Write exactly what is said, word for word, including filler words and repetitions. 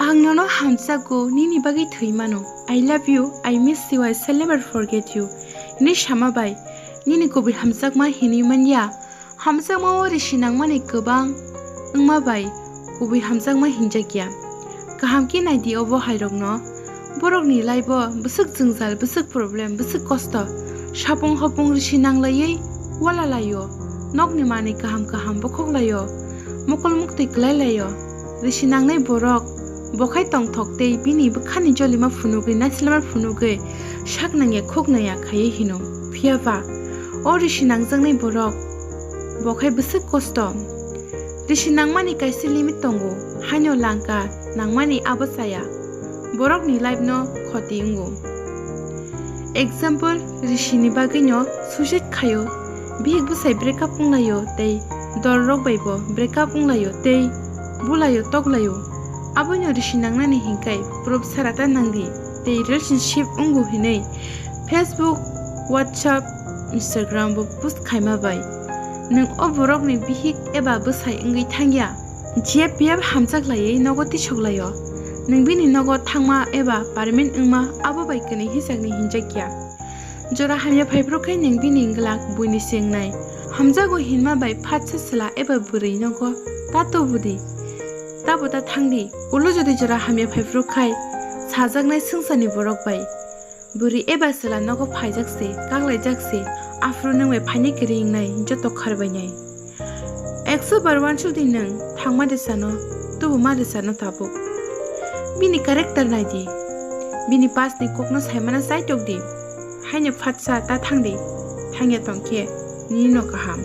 Ang nono hamjakgo, nini bagwi thwi mano. I love you, I miss you, I shall never forget you. Hinwi sama bai, nini kubui hamjakma hinwi manya. Hamjakma o risi nangmani kwbang wngma bai kubui hamjakma hinjakya. Kaham khe naidi obo hairokno. Borokni life o bwswk jwngjal, bwswk problem, bwswk kosto. Sapung hopung risi nanglaiwi wala laio. Nokni manwi kaham kaham bokhok laio. Mokol muktwi kwlai laio. Risi nangnai borok bo khai tongthok tei bini bwkhani jolima phunugwi, naislema phunugwi sak nangya khuk nangya khaiwi hino. Phiya ba, o risi nangjaknai borok bo khai bwswk kosto. Risi nangmani kaisa limit tongo, haino langka nangmani abo chaya. Borokni life no khoti wngo. Example, risini bagwino suicide khaio, bihik bwsai break up wnglaio tei dorrok bai bo break up wnglaio tei bulaio toklaio. Aboino risi nangnani hinkhai proof sara ta nangdi tei relationship wngo hinwi Facebook, WhatsApp, Instagram bo post khaima bai. Nwng o borokni bihik eba bwsai wngwi thangya. G F P F hamjak laiwi nogo tisok laio. Nwng bini nogo thangma eba permanent wngma abo bai kwnwi hisakni hinjakya. Jora hamya phaiphuru khe nwng bini glak buini se wngnai. Hamjago hinma bai phatsa chwla eba bwrwi nogo ta tubudi. Tabo ta thangdi. Ulo jodi jora hamya phaiphuru khai sajaknai swngcharni borok bai. Bwrwi eba chwla nogo phaijak se, kaklaijak se, aphuru nwng bai phainai kwrwi wngnai, joto kharbainai. Ekso bar uansuk di nwng, thangma de sano, tubuma de sano tabuk. Bini character nai di, bini past ni kokno saimano chaitok di, haino phatsa ta thang di, thangya tong khe nini no kaham.